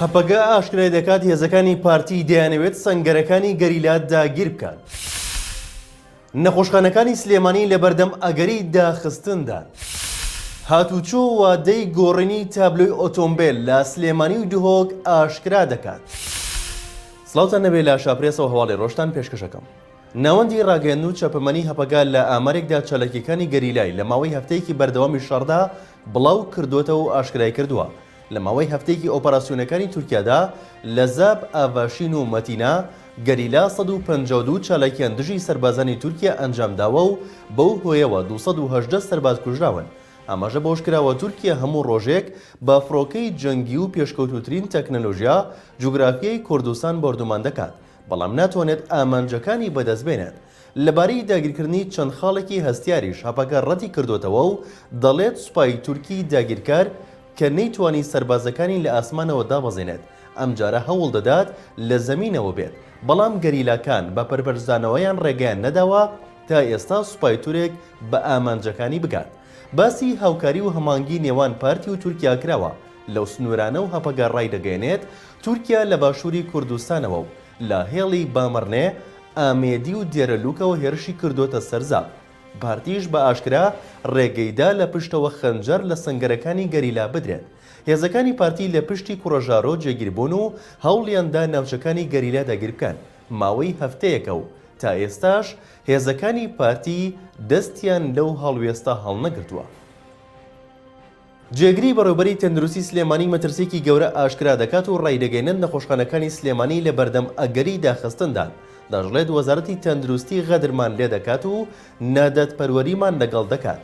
هەپەگە ئاشکرای دەکات هێزەکانی پارتی دەیانەوێت سەنگەرەکانی گەریلا داگیر بکەن. نەخۆشخانەکانی سلێمانی لەبەردەم ئەگەری داخستندان. هاتوچۆ وادەی گۆڕینی تابلۆی ئۆتۆمبێل لە سلێمانی و دهۆک ئاشکرا دەکات. سڵاوتان نەبێ لە شاپرێسەوە هەواڵی ڕۆژتان پێشکەشەکەم. ناوەندی ڕاگەیاندن و چاپەمەنی هەپەگە لە ئامارێکدا چالاکییەکانی گەریلای لە ماوەی هەفتەیەکی بەردەوامی شەڕدا بڵاو کردۆتەوە و ئاشکرای کردووە لە ماوەی هەفتەیەکی ئۆپەراسیۆنەکانی تورکیادا لە زاپ، ئاڤاشین و مەتینا گەریلا 152 چالاکیان دژی سەربازانی تورکیا ئەنجامداوە و بەو هۆیەوە 218 سەرباز کوژراون. ئاماژە بەوەشکراوە، تورکیا هەموو ڕۆژێک بە فڕۆکەی جەنگی و پێشکەوتووترین تەکنەلۆژیا جوگرافیای کوردستان بۆردومان دەکات، بەڵام ناتوانێت ئامانجەکانی بەدەستبێنێت. لەبارەی داگیرکردنی چەند خاڵێکی هەستیاریش هەپەگە ڕەتی کردۆتەوە و دەڵێت سوپای تورکی داگیرکەر کە نەیتوانی سەربازەکانی لە ئاسمانەوە دابەزێنێت ئەمجارە هەوڵ دەدات لە زەمینەوە بێت بەڵام گەریلاکان بە پەرپەرچدانەوەیان ڕێگەیان نەداوە تا ئێستا سوپای تورک بە ئامانجەکانی بگات. باسی هاوکاری و هەمانگی نێوان پارتی و تورکیا کراوە لەو سنوورانە و هەپەگە ڕایدەگەیەنێت تورکیا لە باشووری کوردستانەوە و لە هێڵی بامەڕنێ، ئامێدی و دێرەلوکەوە هێرشی کردۆتە سەر زاپ. پارتیش بە ئاشکرا ڕێگەی دا لە پشتەوە خەنجەر لە سەنگەرەکانی گەریلا بدرێت. هێزەکانی پارتی لە پشتی کوڕەژارۆ جێگیر بوون و هەوڵیان دا ناوچەکانی گەریلا داگیر بکەن. ماوەی هەفتەیەکە و تا ئێستاش هێزەکانی پارتی دەستیان لەو هەڵوێستە هەڵنەگرتووە. جێگری بەڕێوبەری تەندروستی سلێمانی مەترسیەکی گەورە ئاشکرا دەکات و ڕایدەگەینێت نەخۆشخانەکانی سلێمانی لەبەردەم ئەگەری داخستندان، دەشڵێت وەزارەتی تەندروستی غەدرمان لێدەکات و نادادپەروەریمان لەگەڵ دەکات.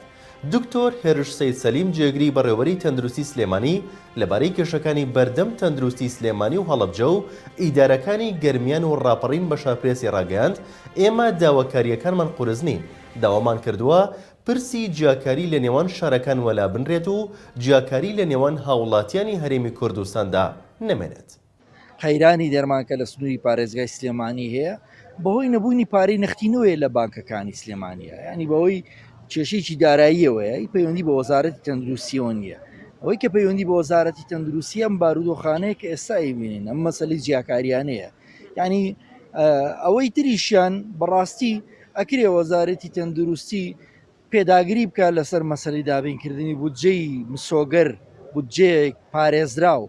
دکتۆر هێرش سەید سەلیم جێگری بەڕێوبەری تەندروستی سلێمانی لەبارەی کێشەکانی بەردەم تەندروستی سلێمانی و هەڵەبجە و ئیدارەکانی گەرمیان و ڕاپەڕین بە شارپرێسی ڕاگەیاند ئێمە داواکارییەکانمان قورس نین داوامان کردووە پرسی جیاکاری لە نێوان شارەکان وەلا بنرێت و جیاکاری لە نێوان هاوڵاتیانی هەرێمی کوردستاندا نەمێنێت. قەیرانی دەرمان کە لە سنووری پارێزگای سلێمانی هەیە بەهۆی نەبوونی پارەی نەختینەوەیە لە بانکەکانی سلێمانیە ینی بەهۆی کێشەیەکی داراییەوەیە ی پەیوەندی بە وەزارەتی تەندروستیەوە نییە ئەوەی کە پەیوەندی بە وەزارەتی تەندروستی ئەم بارودۆخانەیە کە ئێستا ئەیبینین ئەم مەسەلەی جیاکاریانەیە ینی ئەوەی تریشیان بەڕاستی ئەکرێ وەزارەتی تەندروستی پێداگری بکات لەسەر مەسەلەی دابینکردنی بودجەی مسۆگەر، بودجەیەک پارێزراو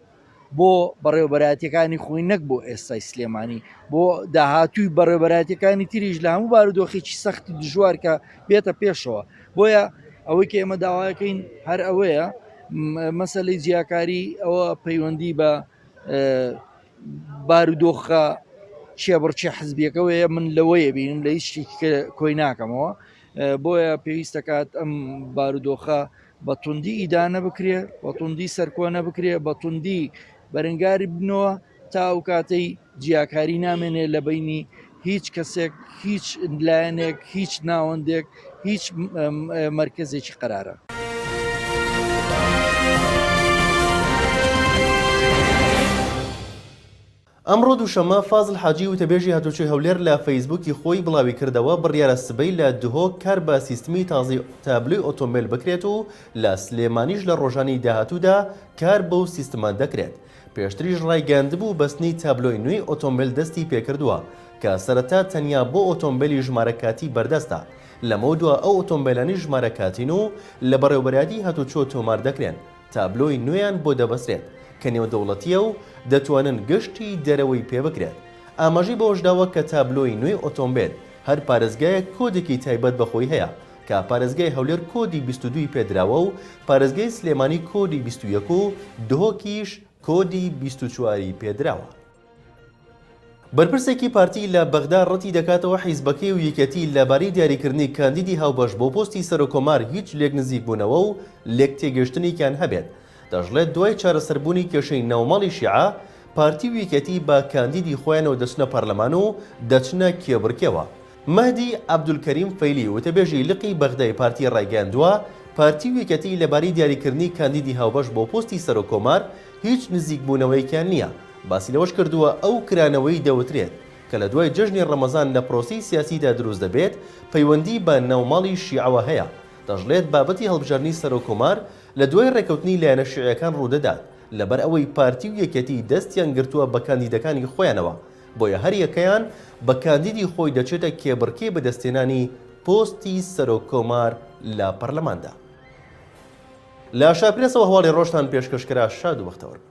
بۆ بەڕێوەبەرایەتیەکانی خۆی نەک بۆ ئێستای سلێمانی بۆ داهاتووی بەڕێوەبەرایەتیەکانی تریش لە هەموو بارودۆخێکی سەختی دژوار کە بێتە پێشەوە بۆیە ئەوەی کە ئێمە داواکەین هەر ئەوەیە مەسەلەی جیاکاری ئەوە پەیوەندی بە بارودۆخە کێبڕکێ حزبیەکەوەیە من لەوەیە بینم لە هیچ شتێکی کە کۆی ناکەمەوە بۆیە پێویست دەکات ئەم بارودۆخە بە توندی ئیدانە بکرێ بە توندی سەرکۆنە بکرێ بە توندی بەرەنگاری بنەوە تا ئەو کاتەی جیاکاری نامێنێ لە بینی هیچ کەسێک هیچ لایەنێک هیچ ناوەندێک هیچ مەرکەزێکی قەرارە. ئەمڕۆ دووشەممە، فازل حاجی وتەبێژی هاتوچۆی هەولێر لە فەیسبووکی خۆی بڵاویکردەوە، بڕیارە سبەی لە دهۆک کار بە سیستمی تازەی تابلۆی ئۆتۆمبێل بکرێت و لە سلێمانیش لە ڕۆژانی داهاتوودا کار بەو سیستمە دەکرێت. پێشتریش ڕایگەیاندبوو بەستنی تابلۆی نوێی ئۆتۆمبێل دەستی پێکردووە کە سەرەتا تەنیا بۆ ئۆتۆمبێلی ژمارە کاتی بەردەستە، لەمەودوا ئەو ئۆتۆمبێلانەی ژمارە کاتین و لە بەڕێوەبەرایەتی هاتوچۆ تۆمار دەکرێن تابلۆی نوێیان بۆ دەبەسترێت کە نێودەوڵەتییە و دەتوانن گەشتی دەرەوەی پێبکرێت. ئاماژەی بەوەشداوە کە تابلۆی نوێی ئۆتۆمبێل هەر پارێزگایەک کۆدێکی تایبەت بە خۆی هەیە کە پارێزگای هەولێر کۆدی 22 ی پێدراوە و پارێزگای سلێمانی کۆدی 21 و دهۆکیش کۆدی 24 ی پێدراوە. بەرپرسێکی پارتی لە بەغدا ڕەتی دەکاتەوە حیزبەکەی و یەکێتی لەبارەی دیاریکردنی کاندیدی هاوبەش بۆ پۆستی سەرۆککۆمار هیچ لێکنزیکبوونەوە و لێکتێگەیشتنێکیان هەبێت. دەشڵێت دوای چارەسەربوونی کێشەی ناوماڵی شیعە، پارتی و یەکێتی بە کاندیدی خۆیانەوە دەچنە پەرلەمان و دەچنە کێبڕکێوە. مەهدی عەبدولکەریم فەیلی وتەبێژی لقی بەغدای پارتی ڕایگەیاندووە، پارتی و یەکێتی لەبارەی دیاریکردنی کاندیدی هاوبەش بۆ پۆستی سەرۆککۆمار هیچ نزیکبوونەوەیەکیان نییە. باسی لەوەش کردووە، ئەو کرانەوەی دەوترێت کە لە دوای جەژنی ڕەمەزان لە پرۆسەی سیاسیدا دروست دەبێت، پەیوەندی بە ناوماڵی شیعەوە هەیە. دەشڵێت، بابەتی هەڵبژاردنی سەرۆککۆمار لە دوای ڕێککەوتنی لایەنە شیعیەکان ڕوودەدات. لەبەر ئەوەی پارتی و یەکێتی دەستیان گرتووە بە کاندیدەکانی خۆیانەوە، بۆیە هەریەکەیان بە کاندیدی خۆی دەچێتە کێبڕکێی بەدەستهێنانی پۆستی سەرۆک کۆمار لە پەرلەماندا. لە شارپرێسەوە هەواڵی ڕۆژتان پێشکەش کرا شاد و بەختەوەر بن.